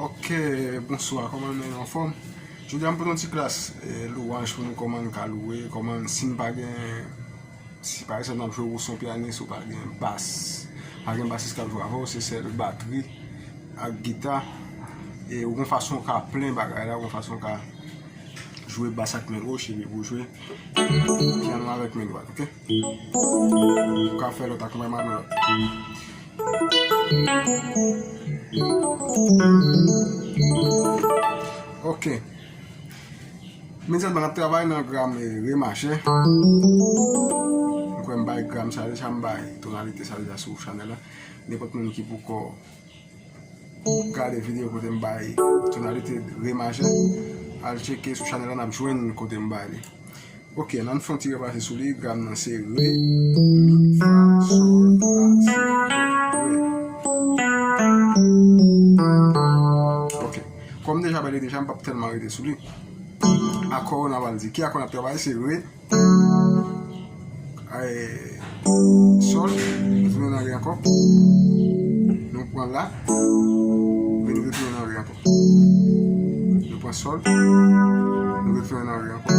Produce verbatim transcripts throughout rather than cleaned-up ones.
Ok, bonswa, kòman nou ye, anfòm? Jodi a m pote yon ti klas, eh, lwanj pou nou, kòman n ka lwe, kòman, si n pa gen, si pa egzanp n ap jwe, ou se yon pyanis, ou pa gen bas, pa gen basis k ap jwe avè w, se sèl batri ak gita, e ou gon fason w ka plen bagay la, ou gon fason w ka jwe bas ak men goch, epi pou jwe pyano avèk men dwat, ok? Ou ka fè lòt ak mwen, mwen lòt. Ok. Imediatman, n ap travay nan gam, eh, re majè. M kwè m bay gam sa deja, m bay tonalite sa deja sou chanèl la. Nenpòt moun ki poko gade videyo kote m bay tonalite re majè, al tcheke sou chanèl la, n ap jwenn kote m bay li. Ok, n ann fè yon ti repase sou li. Gam nan se re, mi, fa, sòl, la, si, do, re. Ok. Kòm deja bay li deja, m p ap tèlman rete sou li. Akò yo n a pral di. Ki akò n ap travay? Se re, eh, sòl, retounen nan re ankò. Nou pran la, vin retounen nan re ankò. Nou pran sòl, nou retounen nan re ankò.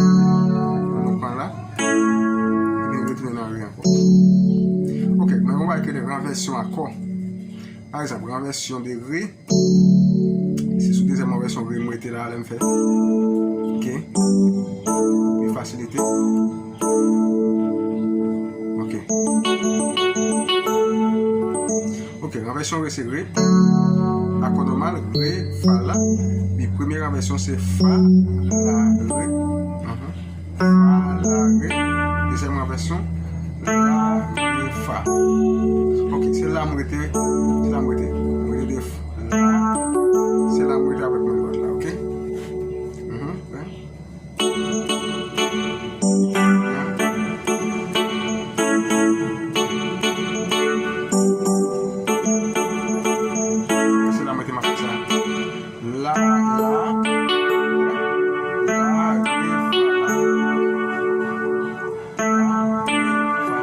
Nou pran la, vin retounen nan re ankò. Ok, men yon bagay ki rele ranvèsyon akò. Pa egzanp, ranvèsyon de re, se sou dezyèm ranvèsyon re m rete la, lè m fè. Ok. Pi fasilite. Ok. Ok, ranvèsyon re se re. Akò nòmal, re, fa, la. Epi premye ranvèsyon se fa, la, re. Mhm. Fa, la, re. Dezyèm ranvèsyon, la, re, fa. Ok, se la m rete, se la m rete. M rete de f-, la, se la m rete avèk men dwat la, ok? Mhm, wi. Se la m rete, m ap fè sa. La, la, la, re, fa, la. La, re, fa, la.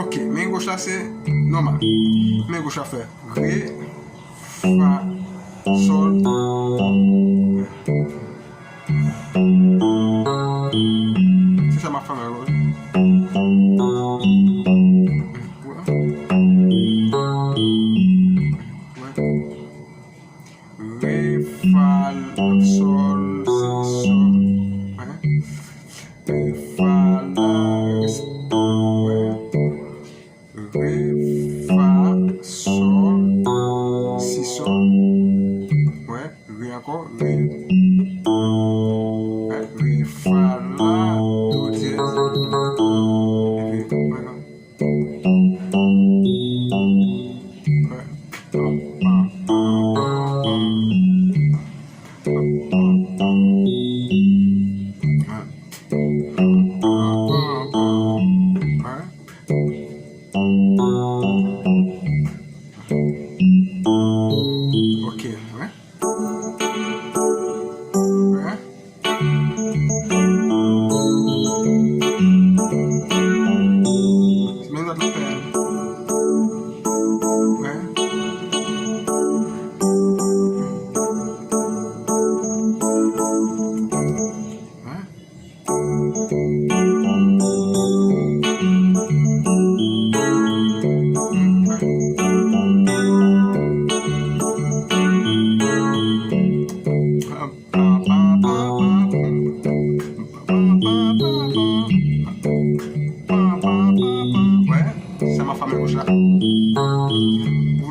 Ok, men goch la se nòmal. Men goch la fè re, fa, sòl. Se sa m ap fè menm. Re, fa, sòl, si, sòl. Re, fa, la, re, fa, sòl, si, sòl. Wè, re ankò, re. Wè, re, fa, la, do dyèz. Epi, wè, wè. Wè. Pam, pam, pam, pam, pam. Pam, pam, pam, pam. Wè. Ok, wè. Wè. Men lòt la fè. Wè.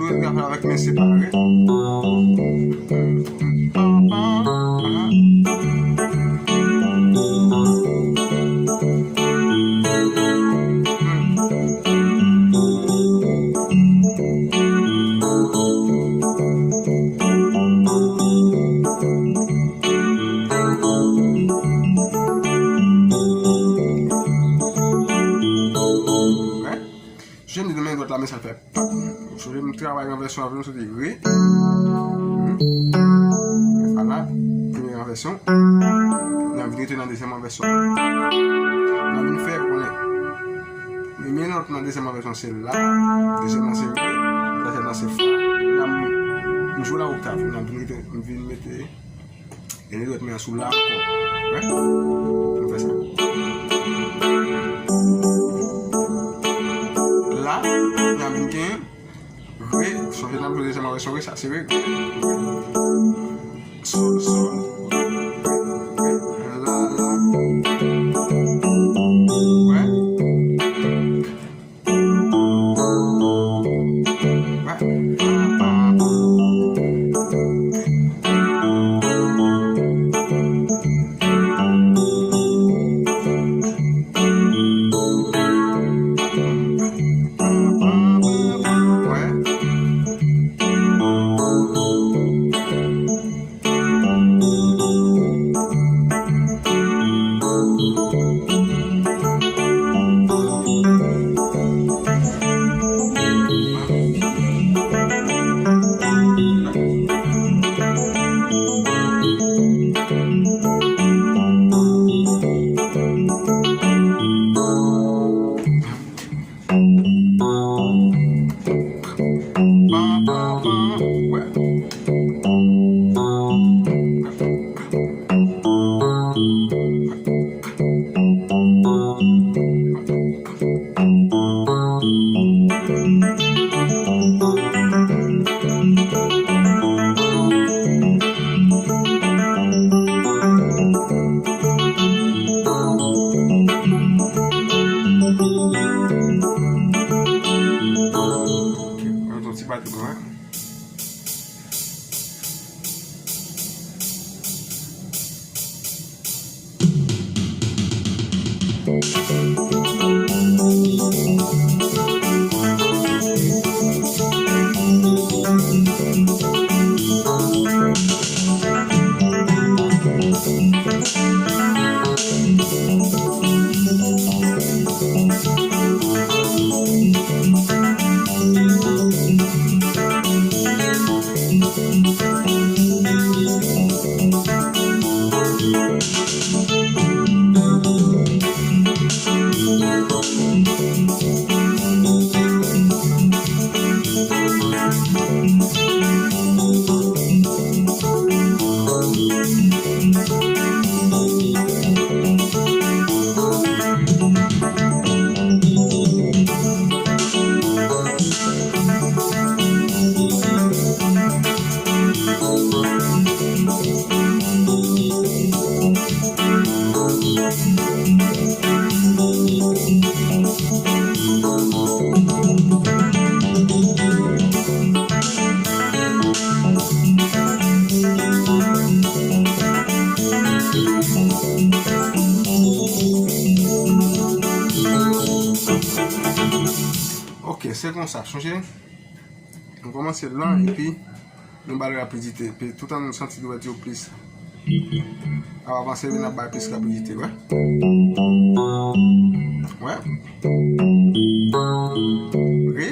Rap avèk men separe. Wè. Jan m di nan men dwat la, men sa l fè pap. Ou sonje m travay ranvèsyon avè nou, soti re. Hmm. Ala, premye ranvèsyon. N ap vin rete nan dezyèm ranvèsyon. N ap vin fè konnen. Premye nòt nan dezyèm ranvèsyon se la. Dezyèm nan se re. Twazyèm nan se fa. N ap, m jwe la oktav. N ap vin rete, m vin mete Gen de dwèt men an sou la ankò. Wè? Ann fè sa. La, n a vin gen re, sonje n ap jwe dezyèm avèk son re, sa se re. Sol, sol, re, re, re, la, la. Wè? Yon ti pati pou mwen. Ok, se konsa, sonje. Nou kòmanse lan epi nou ba l rapidite. Epi toutan nou santi dwèt yo plis ap avanse, epi n ap ba l plis rapidite, wè. Wè. Re.